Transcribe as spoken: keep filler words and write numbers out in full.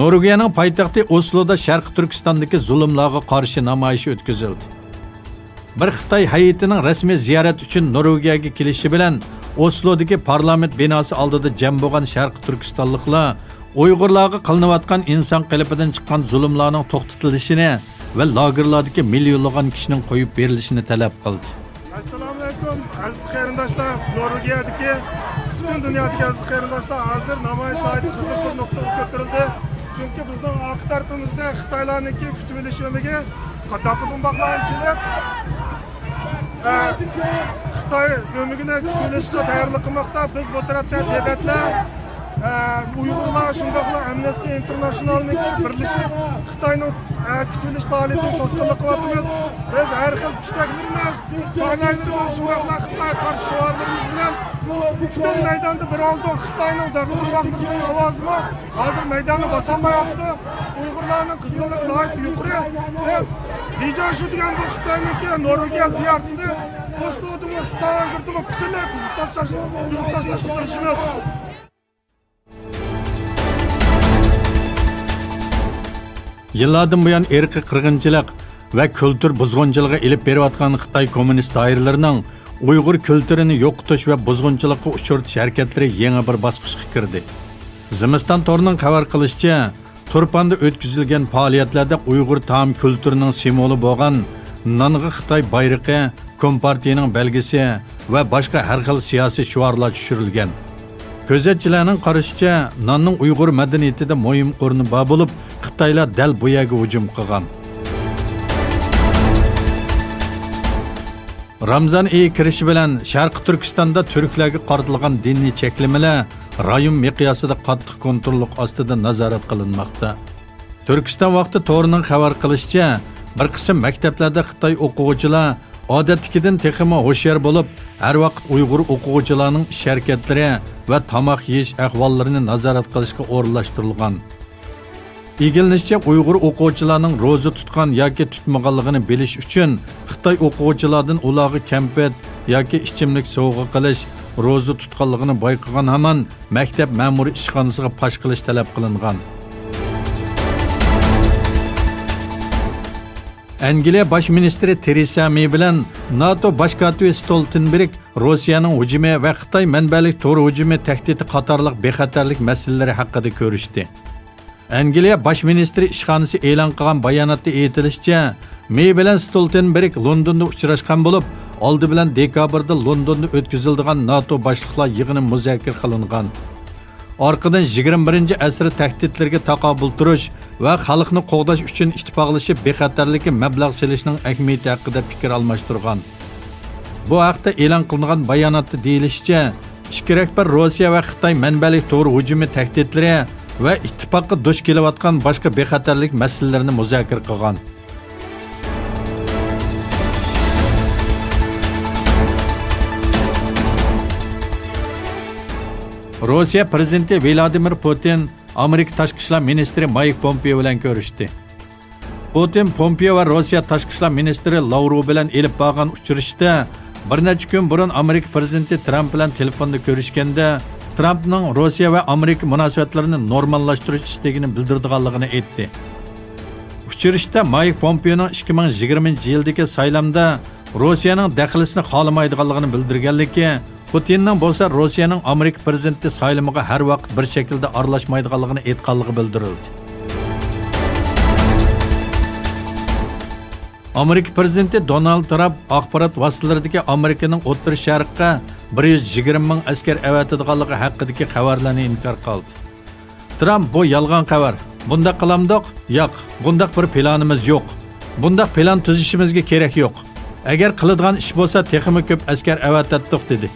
نورۋېگىيەنىڭ پايتەختى ئوسلودا شەرقىي تۈركىستاندىكى زۇلۇملارغا قارشى نامايىش ئۆتكۈزۈلدى. بىر خىتاي ھەيئىتىنىڭ رەسمىي زىيارەت ئۈچۈن نورۋېگىيەگە كېلىشى بىلەن، ئوسلودىكى پارلامېنت بىناسى ئالدىدا جەم بولغان شەرقىي تۈركىستانلىقلار ئۇيغۇرلارغا قىلىنىۋاتقان ئىنسان قېلىپىدىن چىققان زۇلۇملارنىڭ توختىتىلىشىنى ۋە لاگېرلاردىكى مىليونلىغان كىشىنىڭ قويۇپ بېرىلىشىنى تەلەپ قىلدى. ئەسسالامۇئەلەيكۇم، ئەزىز قېرىنداشلار! نورۋېگىيەدىكى، پۈتۈن دۇنيادىكى ئەزىز قېرىنداشلار! ھازىر نامايىش ناھايىتى قىزىق بىر نۇقتىغا كۆتۈرۈلدى. چۈنكى بىزنىڭ ئارقا تەرىپىمىزدە خىتايلارنىڭكى كۈتۈۋېلىش ئۆمىكى، داپا دۇمباقلارنى چېلىپ، ئە، خىتاي ئۆمىكىنى كۈتۈۋېلىشقا تەييارلىق قىلماقتا. بىز بۇ تەرەپتە تىبەتلەر، ئە، ئۇيغۇرلار، شۇنداقلا ئەمنىستى ئىنتېرناشنالنىڭكى بىرلىشىپ، خىتاينىڭ، ئە، كۈتۈۋېلىش پائالىيىتىنى توسقۇنلۇق قىلىۋاتىمىز. بىز ھەر خىل پۇشتەكلىرىمىز، قانايلىرىمىز، شۇنداقلا خىتايغا قارشى شوئارلىرىمىز بىلەن پۈتۈن مەيداندا بىر ئالدى. خىتاينىڭ داپا دۇمباقلىرىنىڭ ئاۋازىمۇ ھازىر مەيداننى باسالمايۋاتىدۇ. ئۇيغۇرلارنىڭ قىزغىنلىقى ناھايىتى يۇقىرى. بىز لى جياڭشى دېگەن بۇ خىتاينىڭكى نورۋېگىيە زىيارىتىنى ئوسلودىمۇ، ستاۋانگېردىمۇ پۈتۈنلەي بۇزۇپ تاشلاش، بۇزۇپ تاشلاشقا تىرىشىمىز. يىللاردىن بۇيان ئىرقىي قىرغىنچىلىق ۋە كۈلتۈر بۇزغۇنچىلىقى ئېلىپ بېرىۋاتقان خىتاي كوممۇنىست دائىرىلىرىنىڭ ئۇيغۇر كۈلتۈرىنى يوقىتىش ۋە بۇزغۇنچىلىققا ئۇچرىتىش ھەرىكەتلىرى يېڭى بىر باسقۇچقا كىردى. زىمىستان تورىنىڭ خەۋەر قىلىشىچە، تۇرپاندا ئۆتكۈزۈلگەن پائالىيەتلەردە ئۇيغۇر تائام كۈلتۈرىنىڭ سىمۋولى بولغان نانغا خىتاي بايرىقى، كومپارتىيىنىڭ بەلگىسى ۋە باشقا ھەر خىل سىياسىي شوئارلار چۈشۈرۈلگەن. كۆزەتچىلەرنىڭ قارىشىچە، ناننىڭ ئۇيغۇر مەدەنىيىتىدە مۇھىم ئورنى بار بولۇپ، خىتايلار دەل بۇ يەرگە ھۇجۇم قىلغان. رامزان ئېيى كىرىشى بىلەن شەرقىي تۈركىستاندا تۈركلەرگە قارىتىلغان دىنىي چەكلىمىلەر رايون مىقياسىدا قاتتىق كونتروللۇق ئاستىدا نازارەت قىلىنماقتا. تۈركىستان ۋاقتى تورىنىڭ خەۋەر قىلىشىچە، بىر قىسىم مەكتەپلەردە خىتاي ئوقۇغۇچىلار ئادەتتىكىدىن تېخىمۇ ھوشيار بولۇپ، ھەر ۋاقىت ئۇيغۇر ئوقۇغۇچىلارنىڭ ئىش ھەرىكەتلىرى ۋە تاماق يېيىش ئەھۋاللىرىنى نازارەت قىلىشقا ئورۇنلاشتۇرۇلغان. ئىگىلىنىشىچە، ئۇيغۇر ئوقۇغۇچىلارنىڭ روزا تۇتقان ياكى تۇتمىغانلىقىنى بىلىش ئۈچۈن، خىتاي ئوقۇغۇچىلاردىن ئۇلارغا كەمپۈت ياكى ئىچىملىك سوۋغا قىلىش، روزا تۇتقانلىقىنى بايقىغان ھامان مەكتەپ مەمۇرىي ئىشخانىسىغا پاش قىلىش تەلەپ قىلىنغان. ئەنگلىيە باش مىنىستىرى تېرېسا مېي بىلەن ناتو باش كاتىپى ستولتېنبېرگ روسىيەنىڭ ھۇجۇمى ۋە خىتاي مەنبەلىك تور ھۇجۇمى تەھدىتى قاتارلىق بىخەتەرلىك مەسىلىلىرى ھەققىدە كۆرۈشتى. ئەنگلىيە باش مىنىستىرى ئىشخانىسى ئېلان قىلغان باياناتتا ئېيتىلىشىچە، مېي بىلەن ستولتېنبېرگ لوندوندا ئۇچراشقان بولۇپ، ئالدى بىلەن دېكابىردا لوندوندا ئۆتكۈزۈلىدىغان ناتو باشلىقلار يىغىنى مۇزاكىرە قىلىنغان. ئارقىدىن يىگىرمە بىرىنچى ئەسىر تەھدىتلىرىگە تاقابىل تۇرۇش ۋە خەلقنى قوغداش ئۈچۈن ئىتتىپاقلىشىپ بىخەتەرلىككە مەبلەغ سېلىشنىڭ ئەھمىيىتى ھەققىدە پىكىر ئالماشتۇرغان. بۇ ھەقتە ئېلان قىلىنغان باياناتتا دېيىلىشىچە، ئىككى رەھبەر روسىيە ۋە خىتاي مەنبەلىك تور ھۇجۇمى تەھدىتلىرى ۋە ئىتتىپاققا دۇچ كېلىۋاتقان باشقا بىخەتەرلىك مەسىلىلىرىنى مۇزاكىرە قىلغان. روسىيە پىرېزىدېنتى ۋلادىمىر پۇتىن ئامېرىكا تاشقى ئىشلار مىنىستىرى مايك پومپېئو بىلەن كۆرۈشتى. پۇتىن پومپېئو ۋە روسىيە تاشقى ئىشلار مىنىستىرى لاۋروۋ بىلەن ئېلىپ بارغان ئۇچرىشىشتا بىر نەچچە كۈن بۇرۇن ئامېرىكا پىرېزىدېنتى ترامپ بىلەن تېلېفوندا كۆرۈشكەندە، ترامپنىڭ روسىيە ۋە ئامېرىكا مۇناسىۋەتلىرىنى نورماللاشتۇرۇش ئىستىكىنى بىلدۈرىدىغانلىقىنى ئېيتتى. ئۇچرىشىشتا مايك پومپېئونىڭ ئىككى مىڭ يىگىرمىنچى يىلدىكى سايلامدا روسىيەنىڭ دەخلىسىنى خالىمايدىغانلىقىنى بىلدۈرگەنلىكى، پۇتىننىڭ بولسا روسىيەنىڭ ئامېرىكا پىرېزىدېنتى سايلىمىغا ھەر ۋاقىت بىر شەكىلدە ئارىلاشمايدىغانلىقىنى ئېيتقانلىقى بىلدۈرۈلدى. ئامېرىكا پىرېزىدېنتى دونالد ترامپ ئاخبارات ۋاسىتىلىرىدىكى ئامېرىكىنىڭ ئوتتۇرا شەرققە بىر يۈز يىگىرمە مىڭ ئەسكەر ئەۋەتىدىغانلىقى ھەققىدىكى خەۋەرلەرنى ئىنكار قىلدى. ترامپ، بۇ يالغان خەۋەر. بۇنداق قىلامدۇق؟ ياق، بۇنداق بىر پىلانىمىز يوق. بۇنداق پىلان تۈزۈشىمىزگە كېرەك يوق. ئەگەر قىلىدىغان ئىش بولسا، تېخىمۇ كۆپ ئەسكەر ئەۋەتەتتۇق، دېدى.